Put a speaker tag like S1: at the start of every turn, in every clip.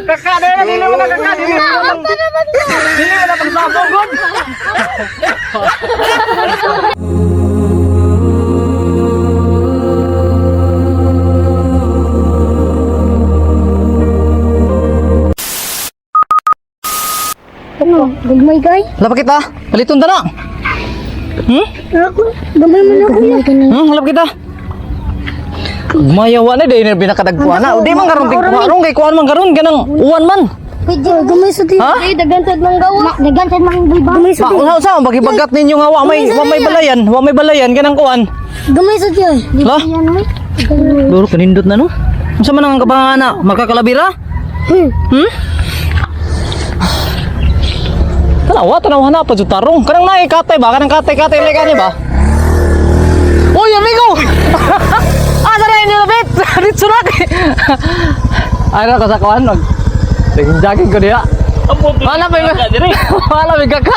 S1: Kaka na dili mo na kaka, dili mo na pang dili mo na pang sabong god.
S2: Ano? Gagmay kay?
S1: Lapa kita, paliton ta na. Hmm?
S2: Ako, gamay man ako. Gamay ka na.
S1: Lapa kita. Mayawa na dahil na binakadagkuan na. Di man karon tingkuha ron kay kuan man karon ganang uwan man.
S2: Pwede. Gamay sa di.
S1: Ha?
S2: Daghan sad mang gawa. Daghan sad mang buy ba? Gamay sa
S1: Ma,
S2: di.
S1: unsa unsa bagibagat ninyo nga wa may balayan, wa may balayan ganang kuan.
S2: Gamay sa di. Ay. Di
S1: La?
S2: ba yan oy?
S1: Duro kanindot na no. Unsa man ang kabangan na magkakalabira?
S2: Hmm.
S1: Hmm? Tanawa, tanawa na pa jud tarong. Kanang naay katay ba? Kanang katay-katay lay kani ba? Uy, amigo! Asa na inyo labit? Dito na kay. Ay na ko sa kuan mag. Jogging jogging ko diha. Wala pa yung Wala may kaka.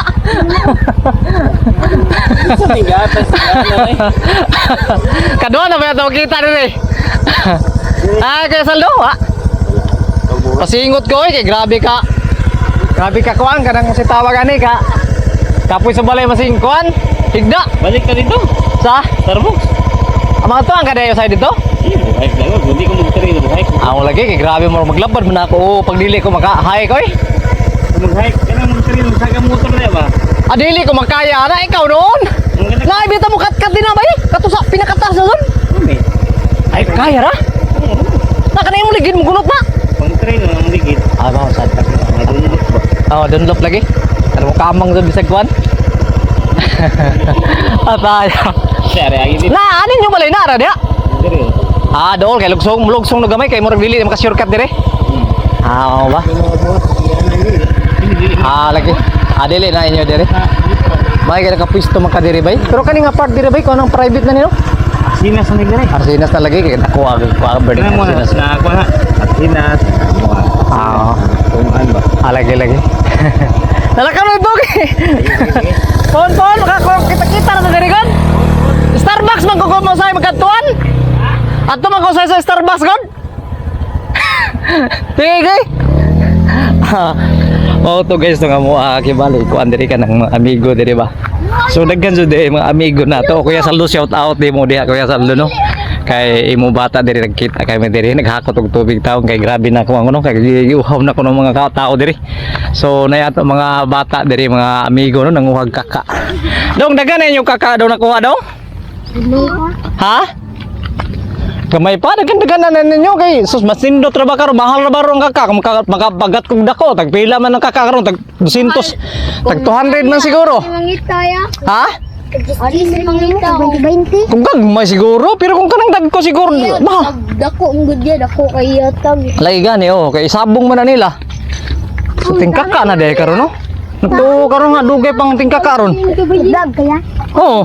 S1: Kadua na ba ito kita rin eh. Ah, kaya saldo, ha? Pasingot ko eh, kay grabe ka. Grabe ka kuan, kanang si tawag ani ka. Kapoy sa balay masing kuan. Higda.
S3: Balik ka dito.
S1: Sa?
S3: Starbucks.
S1: Ang mga tuang kadayo sa dito?
S3: Sige, buhay ka lang. Hindi ko mag-train. Buhay ko.
S1: Ako lagi kay grabe mo maglabad man ako. Oo, pag dili ko maka-hike ko eh.
S3: Mag-hike ka na mag-train. Magsaka motor na ba?
S1: Ah, dili ko makaya na ikaw noon.
S3: Ang ganda
S1: Naibita mo kat-kat din na ba eh? Kato sa pinakataas na doon.
S3: ko eh.
S1: Ay, kaya ra. Nakanay mo ligid mo gunot na.
S3: Pang-train ang ligid.
S1: Ah, ba sad.
S3: Madunlok ba?
S1: Oh, dunlop lagi. Ano mo kamang doon bisag kuan? Atay.
S3: Sir, ay dito.
S1: Na, anin yung balay na ra diha?
S3: Dire.
S1: Ah, dool kay lugsong, lugsong na gamay kay murag dili maka shortcut dire. Ah, oo ba? Ah, lagi. Ah, dili na inyo dire. May kay nakapwisto man ka dire bay. Pero kani nga part dire bay kuno ang private na nino.
S3: Sinas na nila eh.
S1: Arsinas na lagi kay dako ag ko bird
S3: Ano mo na
S1: Arsinas.
S3: na ako na. Sinas.
S1: Ah, oo.
S3: Tumaan ba?
S1: Ah, lagi lagi. Nalakaw na ito. Pon pon makako kita-kita na sa dire gon. Starbucks man ko mo sa magkatuan. Ato man ko sa Starbucks gon. Tingay kay. Oh, to guys, to nga mo kibali ko andiri ka ng mga amigo diri ba. So daghan jud eh, mga amigo na to. Kuya Saldo, shout out di mo diha Kuya Saldo no. Kay imo bata diri nagkita kay mi diri naghakot og tubig taon kay grabe na ako ang ano kay giuhaw na ko ng mga tao diri. So nayato mga bata diri mga amigo no nanguhag kaka. Dong daghan na inyo kaka daw nakuha dong? Ha? Gamay pa, daghan-daghan na ninyo kay sus masindot ra ba karon, mahal ra ba ron kaka, kung makabagat kog dako, tagpila man ang kaka karon, tag 200, tag 200 man siguro.
S2: Mangita ya.
S1: Ha?
S2: Alis mangita. 20.
S1: Kung gagmay siguro, pero kung kanang dagko siguro, ba?
S2: Dako ang gud dako kay yatag.
S1: Lagi gani oh, kay sabong man na nila. So tingkaka na day karon no. Nagtuo karon nga dugay pang tingkaka ron.
S2: Vlog kaya?
S1: Oo.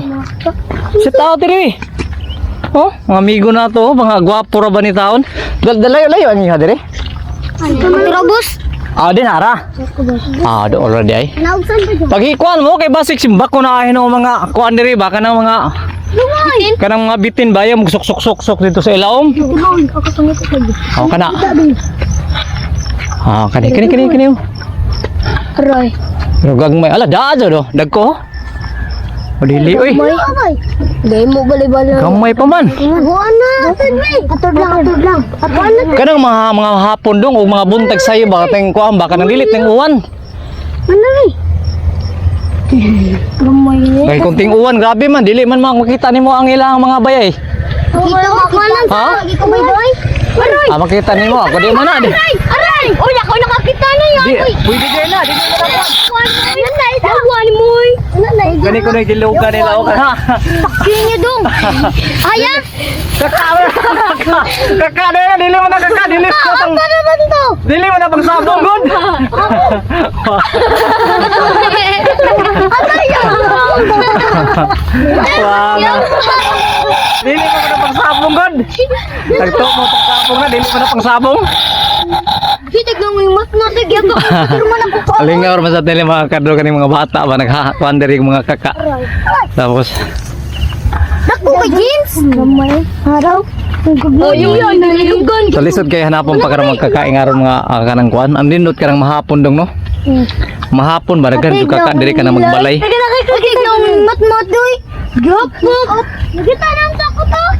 S1: Si tao diri. Oh, mga amigo na to, mga gwapo ra ba ni taon? Dalayo layo ang iha diri.
S2: Trobos.
S1: Ah, din ara. Ah, do already ay.
S2: Naugsan pa dyan.
S1: Pag ikuan mo kay basik simbak ko na ahin mga kuan diri ba kanang mga
S2: Lumay!
S1: kanang mga bitin ba yung sok sok sok sok dito sa ilaom.
S2: Lumay! Ako tungkol ko dyan.
S1: Oh, kana. Ah, kani kani kani kani.
S2: Aray.
S1: Pero gagmay ala daa do dagko. O dili oy.
S2: Gamay. Dahil mo balay-balay.
S1: Gamay pa man.
S2: Buwan na. Atod lang, atod lang. Atod na.
S1: Kanang mga hapon dong og mga buntag sayo ba ting kuan ba kanang dili ting uwan.
S2: Ano eh? Gamay eh.
S1: Kay kung ting uwan grabe man dili man makita nimo ang ilang mga bayay.
S2: Kita ko kanan.
S1: Ha?
S2: Kita ko boy. Aray!
S1: Ah, makita nimo ako di man na di.
S2: Aray! Aray! Uy, ako nakakita na yan.
S1: Di,
S2: Uy!
S1: pwede kayo na, di na na.
S2: Ano na ito? Buwan mo eh. Ano na ito?
S1: Gani ko na gilugan nila o kana.
S2: Pakyo niya dong. Aya!
S1: Kaka, kaka, kaka, na, dili mo na kaka, dili mo na pang,
S2: Ano naman to?
S1: dili mo na pang sabong gud.
S2: Aray!
S1: Wow. Dili mo na pang sabong gud. Tagto mo pang sabong na, dili mo na pang sabong.
S2: Hitig na mo yung mat na sige ako. Pero man ako pa.
S1: Alingaw man sa tele mga kadro kaning mga bata ba naghakuan diri mga kaka. Tapos
S2: Dako kay jeans. Gamay. Araw. Oh, yun yun. Nalilugan.
S1: So lisod kay hanapon pa karon magkakain aron mga kanang kuan. Ang nindot karang mahapon dong, no? Mahapon ba daghan jud kaka diri ka na magbalay.
S2: Teka na kay mat doy. Gapok. Nakita na ang takot ah.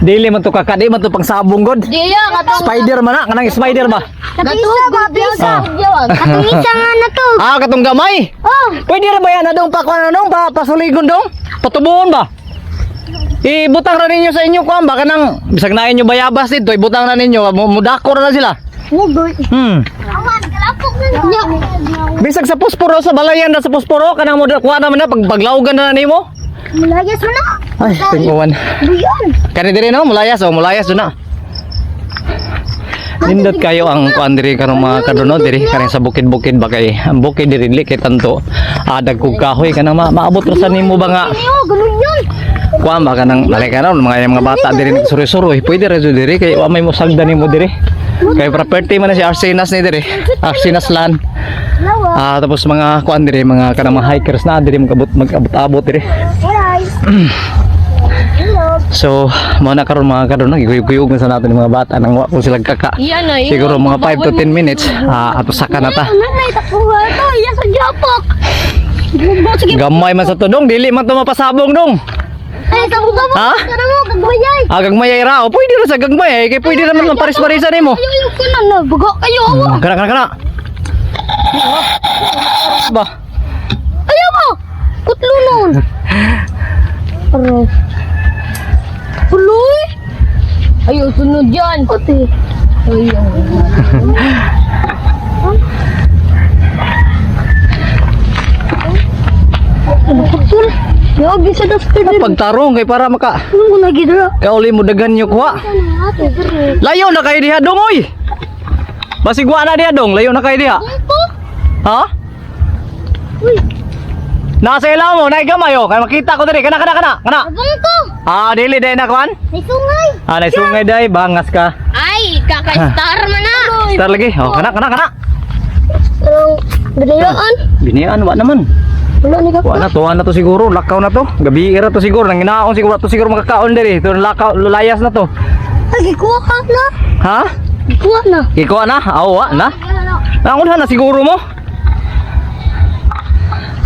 S1: Dili man to kaka, di man to pang sabong god.
S2: Diya katong
S1: Spider man na, kanang spider ba?
S2: Katong ba bisa.
S1: Ah.
S2: Katong isa nga na to.
S1: Ah, katong gamay.
S2: Oh,
S1: Pwede ra ba yan na dong pakuan na dong pa pasuligon dong? Patubuon ba? Ibutang ra ninyo sa inyo kuan ba kanang bisag nain nyo bayabas dito, ibutang na ninyo, mudako ra na sila.
S2: Mugoy. Awan, kalapok na.
S1: Bisag sa posporo sa balayan na sa posporo kanang mo kuan naman na pag paglawgan na nimo.
S2: Mulayas mo na.
S1: Ay, tinguan.
S2: Buyan.
S1: Kani diri no, mulayas oh, mulayas do na. Nindot kayo ang kuan diri karong mga kadono diri kanang sa bukid-bukid ba kay ang bukid diri dili kay tanto adag kog kahoy kanang maabot ra sa nimo ba nga
S2: Ayo, ganun yun.
S1: kuan ba kanang malay karon mga mga bata diri nagsuroy-suroy pwede ra jud diri kay wa may mosagda nimo diri kay property man na si Arsenas ni diri, Arsenas land.
S2: Lawa.
S1: Ah, tapos mga kuan diri mga kanang mga hikers na diri magabot magabot-abot diri.
S2: Alright.
S1: So mao na karon mga karon gikuyog na sa natin yung mga bata nang wa ko sila kaka.
S2: Iyan na, iyan.
S1: Siguro mga 5 to 10 minutes, ato saka na ta.
S2: Ano na itakuha to? Iya sa japok. Sige.
S1: Gamay man sa to dong, dili man to mapasabong dong.
S2: Ay, sa buka mo.
S1: Ha?
S2: Tara mo, gagmayay.
S1: Ah, gagmay ay ra. O, pwede ra sa gagmay eh. Kay pwede naman man paris-parisan nimo.
S2: Ayaw, ayaw ko na na. Baga kayo.
S1: Kana kana kana. Ba.
S2: Ayaw mo. Kutlo nun. Aray. Tuloy. Ayaw, sunod yan. Ate. Ayaw. Kutul. Yogi sa duster.
S1: Pagtarong kay para maka
S2: Ano mo nagidra?
S1: kauli mo dagan nyo kuha. Layo na kayo diha dong oy. Basig wa na diha dong, layo na kayo diha. Ha?
S2: Uy,
S1: Nasa ilaw mo, naay gamay oh. Kay makita ko diri. Kana kana kana. Kana.
S2: abang ko.
S1: Ah, dili dai na kuan.
S2: May sungay.
S1: Ah, naay sungay dai, bangas ka.
S2: Ay, kaka-star man na.
S1: Star lagi. Oh, kana kana kana.
S2: Pero, binayaan.
S1: Binayaan wa naman.
S2: Wala ni
S1: Wa na tuwa na to siguro, lakaw na to. Gabi era to siguro, nanginaon siguro to siguro makakaon diri. To lakaw layas na to.
S2: Ay, gikuha ka na.
S1: Ha?
S2: Gikuha na.
S1: Ikaw na? Aw, wa na. Naunhan na siguro mo.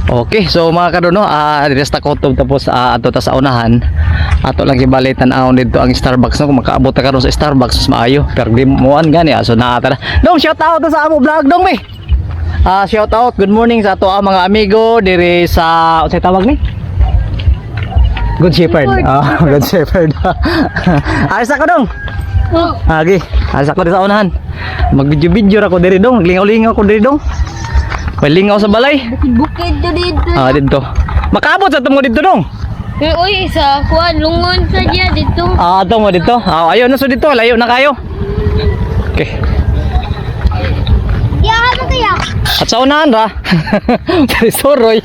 S1: Okay, so mga kadono, diri sa Takotob tapos ato ta sa unahan. Ato lang gibali tan-awon dito ang Starbucks no, kung makaabot ta karon sa Starbucks mas maayo. Pero di moan gani ah, so naa ta na. Dong, shout out ta sa amo vlog dong mi. Shout out, good morning sa ato ang mga amigo diri sa unsay tawag ni? Good Shepherd. Ah, Good Shepherd. Ayos ako dong.
S2: Oh.
S1: Agi, asa ko sa unahan. Mag-video-video ra ko diri dong, naglingaw-lingaw ko diri dong. May lingaw sa balay.
S2: Bukid to dito.
S1: Ah, dito. Makaabot sa tumo dito dong.
S2: Uy, uy, sa kuan, lungon sa diya dito.
S1: Ah, ato mo dito. Ah, ayo na so dito, layo na kayo. Okay.
S2: Ya, ano kaya?
S1: At sa unahan ra. Soroy.